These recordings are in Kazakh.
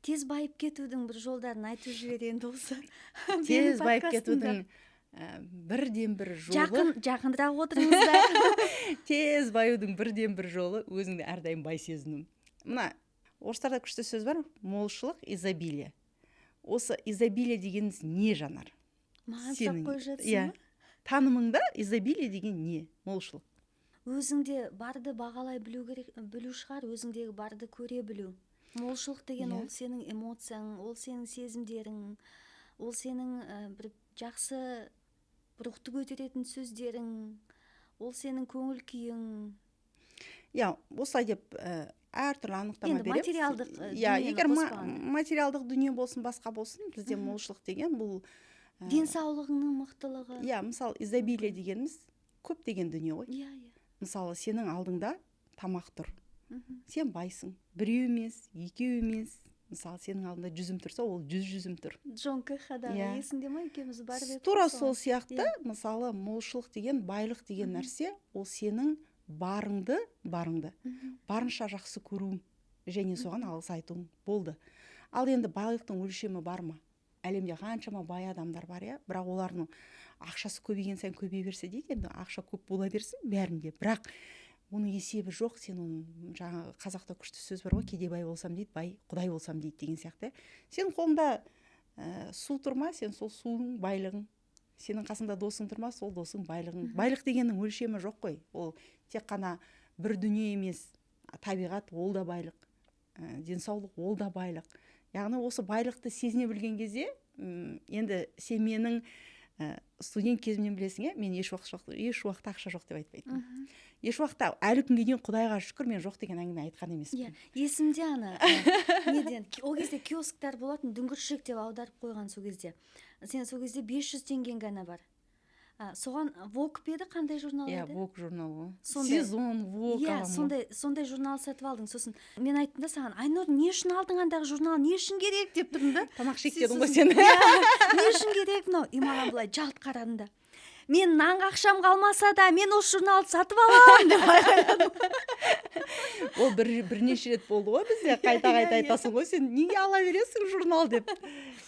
Тез байып кетудің бір жолдарын айтып жібер енді осы менің Тез байып подкастымда. кетудің бірден бір жолы Жақын, жақынырақ отырыңыздар. Тез баюдың бірден бір жолы — өзіңді әрдайым бай сезіну. Мына орыстарда күшті сөз бар: молшылық, изобилие. Осы изобилие дегеніміз не, Жанар? Маған сұрақ Сенің қойып жатсың иә ба? Танымыңда изобилие деген не, молшылық? Өзіңде барды бағалай білу керек, білу шығар, өзіңдегі барды көре білу. Молшылық деген ол сенің эмоцияң, ол сенің сезімдерің, ол сенің бір жақсы рухты көтеретін сөздерің, ол сенің көңіл күйің. Иә, осылай деп әртүрлі анықтама Енді береміз. материалдық Иә, дүниені егер қоспағанда. материалдық дүние болсын, басқа болсын, бізде молшылық деген бұл Денсаулығыңның мықтылығы. Иә, мысалы, изобилие дегеніміз көп деген дүние ғой. иә иә Мысалы, сенің алдыңда тамақ тұр, сен байсың. Біреу емес, екеу емес. Мысалы, сенің алдында жүзім тұрса, ол 100 жүзім тұр. Джон Кеходағы есіңде ма, екеуміз барып едік Тура қой сол соған. сияқты. Мысалы, молшылық деген, байлық деген нәрсе — ол сенің барыңды барынша жақсы көруің және соған алғыс айтуың болды. Ал енді байлықтың өлшемі бар ма? Әлемде қаншама бай адамдар бар, иә, бірақ олардың ақшасы көбейген сайын көбейе берсе дейді. Енді ақша көп бола берсін бәрінде, бірақ оның есебі жоқ. Сен оның, жаңағы қазақта күшті сөз бар ғой: «Кедей бай болсам дейді, бай құдай болсам дейді» деген сияқты, иә. Сенің қолыңда су тұр ма, сен сол суың байлығың. Сенің қасыңда досың тұр ма, сол досың байлығың. Байлық дегеннің өлшемі жоқ қой. Ол тек қана бір дүние емес. Табиғат — ол да байлық, денсаулық — ол да байлық. Яғни осы байлықты сезіне білген кезде енді сен менің студент кезімнен білесің, иә, мен еш уақыт жоқ, еш уақытта ақша жоқ деп айтпайтынмын. Еш уақытта, әлі күнге дейін, құдайға шүкір, мен жоқ деген әңгіме айтқан емеспін. Иә, есімде, ана неден, ол кезде киосктар болатын, «Дүңгіршек» деп аударып қойған. Сол кезде сен, сол кезде 500 теңгең ғана бар, соған «Вог» па еді, қандай журнал еді? «Вог» журнал ғой. Сондай. «Сезон», «Вог» Иә. аламын ғой. Сондай журнал сатып алдың. Сосын мен айттым да саған: «Айнұр, не үшін алдың андағы журнал, не үшін керек?» — деп тұрдым да. Тамақ Сен шек дедің ғой сосын- сен. Иә, не үшін керек мынау? И маған былай жалт қарадың да: «Мен нанға ақшам қалмаса да, мен осы журналды сатып аламын», — деп айғайладым. Ол бірнеше рет болды ғой бізде, қайта қайта айтасың ғой сен: «Неге ала бересің журнал?» — деп.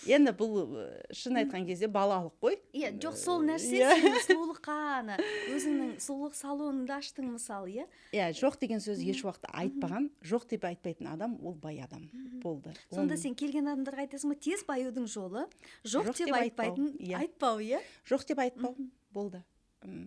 Енді бұл шын айтқан кезде балалық қой. Иә, жоқ, сол нәрсе сені сұлулыққа, ана өзіңнің сұлулық салоныңды аштың, мысалы, иә. Иә, жоқ деген сөз еш уақытта айтпаған. Жоқ деп айтпайтын адам — ол бай адам болды. Сонда сен келген адамдарға айтасың ба: тез баюдың жолы — жоқ Жоқ деп деп айтпау, айтпайтын иә. айтпау, иә? Жоқ деп айтпау болды.